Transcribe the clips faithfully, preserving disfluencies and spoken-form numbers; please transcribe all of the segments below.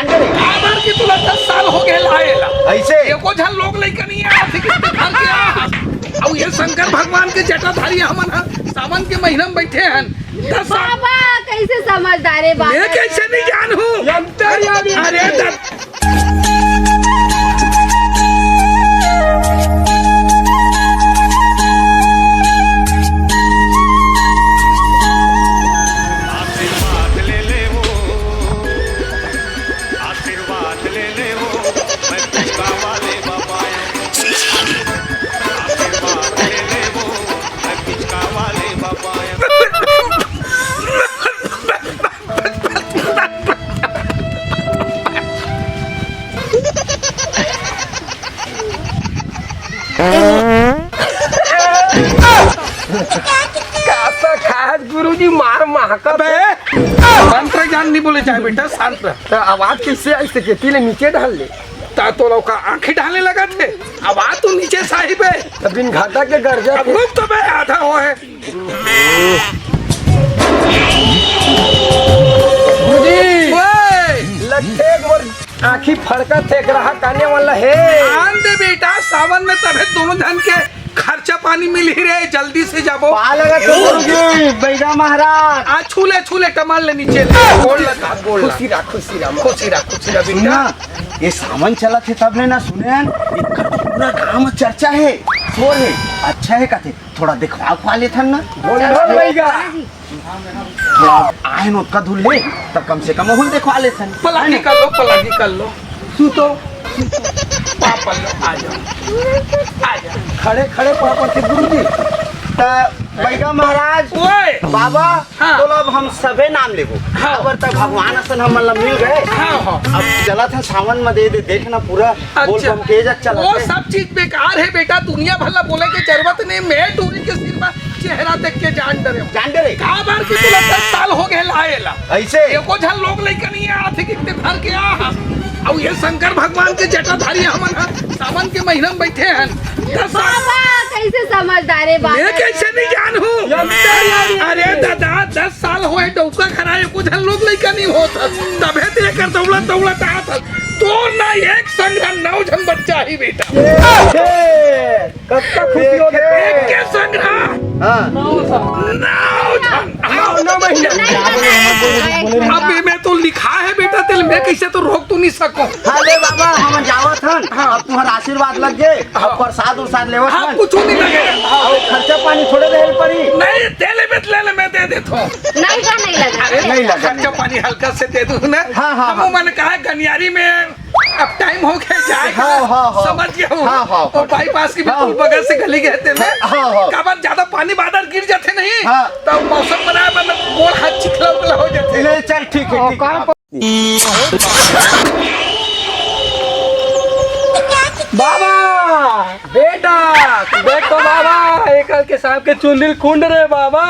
काबर कि तोला दस साल हो गए लाए ला। ऐसे? एको झन लोग लइका नहीं आया थे कि तैं घर के आ। अउ ये शंकर भगवान के जटाधारी हमन ह सावन के महीना में बैठे हन। दस साल। बाबा, कैसे समझदार है बाबा। मैं कैसे नहीं जानहूँ? अंतर्यामी। अरे दस आशीर्वाद ले ले वो, आशीर्वाद ले ले वो, मैं पिचका वाले बाबा आया। आशीर्वाद ले ले वो, मैं पिचका वाले बाबा आया। कासा खास गुरुजी मार महकत अबे, हे। शांत रह, जान नहीं बोले जाए बेटा, शांत रह। त आवाज कैसे आई से केती ले नीचे ढाल ले? ता तो लोग का आंखें ढालने लगा थे, आवाज तो नीचे साहिब है। त बिन घाटा के गर्जा अब थे। रुक तो बे, आधा हो है। गुरुजी, ओए! लट्ठे मोर आँखी फड़कत हे, ग्राहक आने वाला हे। आन दे बेटा, सावन में तभे दोनों झन के खर्चा पानी मिलही रे, जल्दी से जाबो। पा लगा तो गुरुजी, बैगा महाराज। आ, छू ले, छू ले, टमाल ले नीचे ले। गोड़ लगा, गोड़ लगा। खुशी रहा, खुशी रहा। खुशी रहा, खुशी रहा सुन बेटा। ना, ये सावन चलत हे तब ले ना सुने हन, एकर तो पूरा गांव में चर्चा हे, शोर हे, अच्छा हे कथे, थोड़ा देखवा उखवा लेथन ना। बोल ना बैगा। थोड़ा आए न ओतका दूर ले, त कम से कम ओहू ल देखवा लेथन। पलागी कर लो, पलागी कर लो। सुतो। पापा लो, आ जाओ। आ जाओ। खड़े खड़े पापा के गुरुजी। त बैगा महाराज, ओए। बाबा, हाँ। तो अब हम सबे नाम लेबो। हाँ। अबर तक भगवान असन हमन ला मिल गए। हाँ, हाँ। अब चलत हे सावन में दे दे, देख ना पूरा बोल अच्छा। बम के जग चलत वो हे। सब चीज बेकार है बेटा, दुनिया भर ला बोले के जरूरत नहीं। मैं टूरी के सिर में चेहरा देख के जान डरे हूँ। जान डरे? काबर कि तोला दस साल हो गए लाए ला। ऐसे? एको झन लोग लइका नहीं आया थे कि ते घर के आ हा। अउ ये शंकर भगवान के जटाधारी हमन ह सावन के महीना में बैठे हन। दस साल बाबा, कैसे समझदार है बाबा। मैं कैसे नहीं जानहूँ? अरे दादा, दस साल होए डौका खड़ा, एको झन लोग लइका नहीं होत हस। तभे ते एकर दौड़त दौड़त आत हस। तोर ना एक संग नौ झन बच्चा ही बेटा। कतका खुशी हो देखे। एक के संग ना। हाँ। नौ झन। हाँ। नौ, नौ महीना। नहीं, नहीं, नहीं, नहीं। अब मैं तो लिखा है बेटा, तेल मैं कैसे तो रोक तो नहीं सकूं। हाँ, ले बाबा, हम जावत हन। हाँ। अब तुम्हारा आशीर्वाद लग गए। हाँ। अब प्रसाद उरसाद लेवत हाँ, हन। कुछ नहीं लगे। हाँ। और खर्चा पानी थोड़े देर पड़ी। नहीं, तेल में ले ले, मैं दे देता हूँ। नहीं का नहीं लगा। अरे, नहीं लगा, खर्चा नहीं लगा। पानी हल्का से दे दूँ ना। हाँ, हाँ, हम हाँ। मन कहा गनियारी में अब टाइम हो गया जाए के। हाँ, हाँ, हाँ। समझ गया हूँ। हाँ, हाँ, और हाँ। बाईपास की बिल्कुल हाँ। बगल से गली गए थे मैं। हाँ, हाँ, हाँ। काबर ज्यादा पानी बादल गिर जाते नहीं, हाँ। तो मौसम बनाए बन गोड़ हाथ चिखला उखला हो जाते। ले चल, ठीक है, और ठीक है। कहाँ पर बाबा, बेटा, देखो बाबा, ये कल के सांप के चुंदी ल खुंद रे बाबा।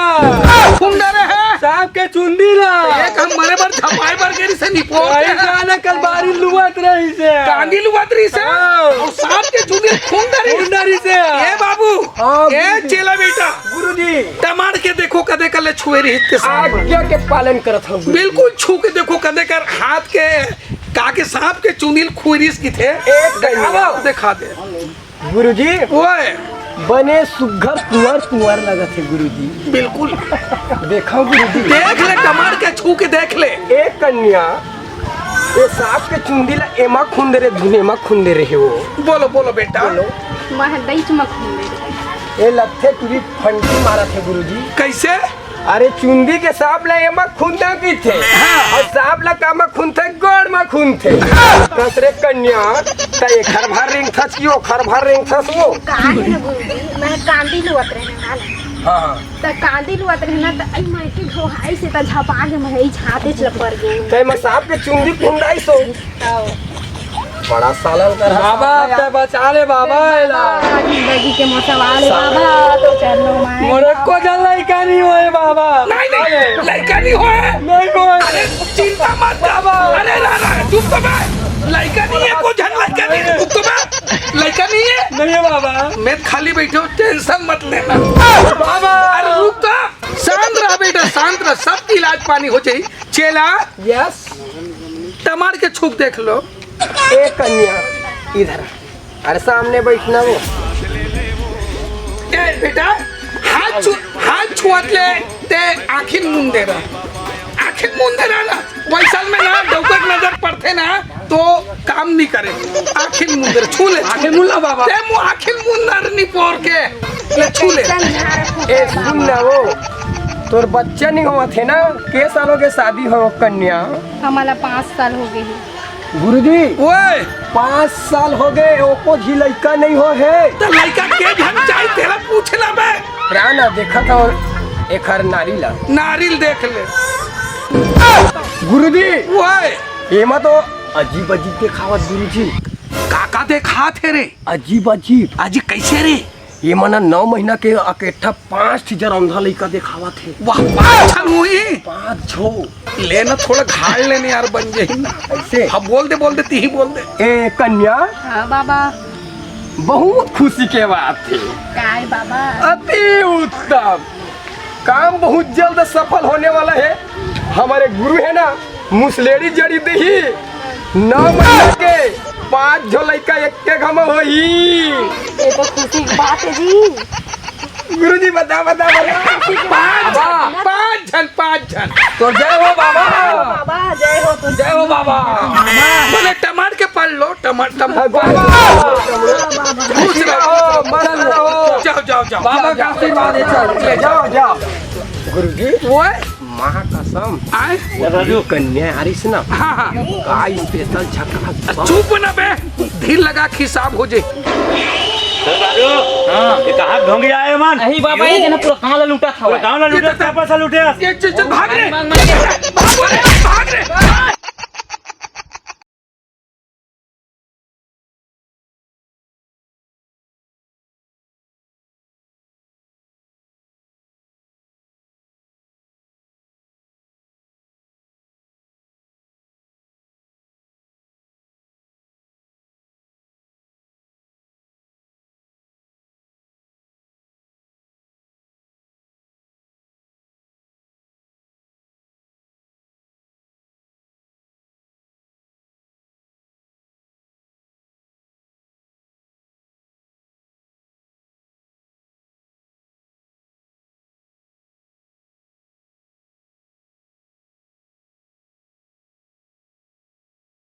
खुंद रे है? सांप के चुंदी ला। एक हम मरे बर झपाए बर गेरी से निपोर भाई के। जाने कल बारी लुवत रही से। कांदी लुवत रही से। हाँ। और सांप के चुंदी ल खुंद रही। खुंद रही से। ए बाबू, हाँ, ए गुरुजी। चेला बेटा, गुरुजी। टमाड़ के देखो कदे कल छुए रही के सांप। आज्ञा के पालन करत हूँ। बिल्कुल छू के देखो कदे कर हाथ के का के सांप के चुंदी ल खुरिस किथे। एक दिखावा, दिखा दे। गुरुजी, ओए। बने सुग्घर कुंवर कुंवर लगत हे गुरुजी। बिल्कुल। देखो गुरुजी। देख ले, टमाड़ के छू के देख ले। एक कन्या, ये सांप के चुंदी ला एमा खुंद रे, धुन एमा खुंद रे हे वो। बोलो, बोलो बेटा। बोलो। महदईच म खुंद रे। ये लत्थे तुरी फंटी मारत हे गुरुजी। कैसे? अरे चुंदी के सांप ला एमा खुंदा कहिथे। हाँ। अउ सांप ला कामा खुंदथे, गोड़ मा खुंदथे। हाँ। कस रे कन्या, त एखर भर रेंगथस कि ओखर भर रेंगथस वो। का हे ना गुरुजी, मैं कांदी लुवत रहे हाल। हाँ, हाँ। त कांदी लुवत रहे ना, त आई मैं के घोहाई से त झपा के मैं ई छाते चल पर गई। त एमा सांप के चुंदी खुंदाइस हो। आओ। बड़ा सालन कर बाबा, ते बचा ले बाबा, एला। जिंदगी के मोसवा ले बाबा, तो चलो मैं मोर एको झन लइका नहीं होए बाबा। नहीं, नहीं, लइका नहीं होए। नहीं होए। अरे, चिंता मत कर। बाबा। अरे, रा, रा, चुप तो बे। लइका नहीं है, कोई झन लइका नहीं है। चुप तो बे। लइका नहीं है। नहीं है बाबा। मैं खाली बैठे हूँ, टेंशन मत लेना। बाबा। अरे, रुक तो। शांत रह बेटा, शांत रह, सब इलाज पानी हो जाई। चेला। यस। टमार के छुप देख लो। ए कन्या, इधर आ। अरे सामने बैठना वो। ए बेटा, हाथ छू, हाथ छुअत ले ते आँखिन मुंदे रहा, आँखिन मुंदे रहा ना। वैसल में ना डौकट नजर पड़थे ना तो काम नहीं करे। आँखिन मुंदे रहा, छू ले, छू आँखिन ले। मुन ला बाबा। ते मु आँखिन मुंदर नहीं पोर के ले छू ले। ए सुन ना वो, तोर बच्चा नहीं होवत हे ना? के साल हो गए शादी हो कन्या? हमला पाँच साल हो गए हे। गुरुजी, ओए! पाँच साल हो गए, एको झी लइका नहीं हो हे। त लइका के झन चाही, तेला पूछ ला बे। रा ना, देखत हो एखर नारी ला। नारिल देख ले। गुरुजी, ओए! एमा तो अजीब अजीब देखावत गुरुजी। का का देखात हे रे? अजीब अजीब। अजी कैसे रे? ये मन नौ महीना के अकेट्ठा पांच ठी जरौंधा लइका देखावत हे। वाह, पांच झन हुई। पांच झो। लेना थोड़ा घाल लेने यार, बन जाही ना। ऐसे? हाँ, बोल दे, बोल दे, तिही बोल दे। ए कन्या, हाँ बाबा। बहुत खुशी के बात हे। काय बाबा? अति उत्तम। काम बहुत जल्द सफल होने वाला हे। हमर गुरु हे ना, मुसलेड़ी जड़ी देही। नौ महीना के पांच झो लइका एक्के घमा होही। ये तो खुशी की बात हे जी। गुरुजी, बता, बता, बता। पांच झन, पांच झन, पांच झन। तो जय हो बाबा। बाबा, जय हो, तो जय हो बाबा। बोले टमार के पढ़ लो, टमार, टमार। हाँ, बाबा। खुश रहो, मस्त रहो। जाओ, जाओ, जाओ। बाबा का आशीर्वाद हे, चल, ले जाओ, जाओ। गुरुजी, ओए। माँ कसम। आए? ये कन्या आरिस ना। हाँ, हाँ। का special झकास। चुप ना बे, धीर लगा के हिसाब हो जे। सरदारू, हाँ। ये कहाँ ढोंगी आए मन? अही बाबा, ये जना पूरा गांव ला लूटा था। पूरा गांव ला लूटे, ये तो क्या पैसा लूटे? ये चल, चल, भाग रे। मांग, मांग के। भाग रे, भाग रे।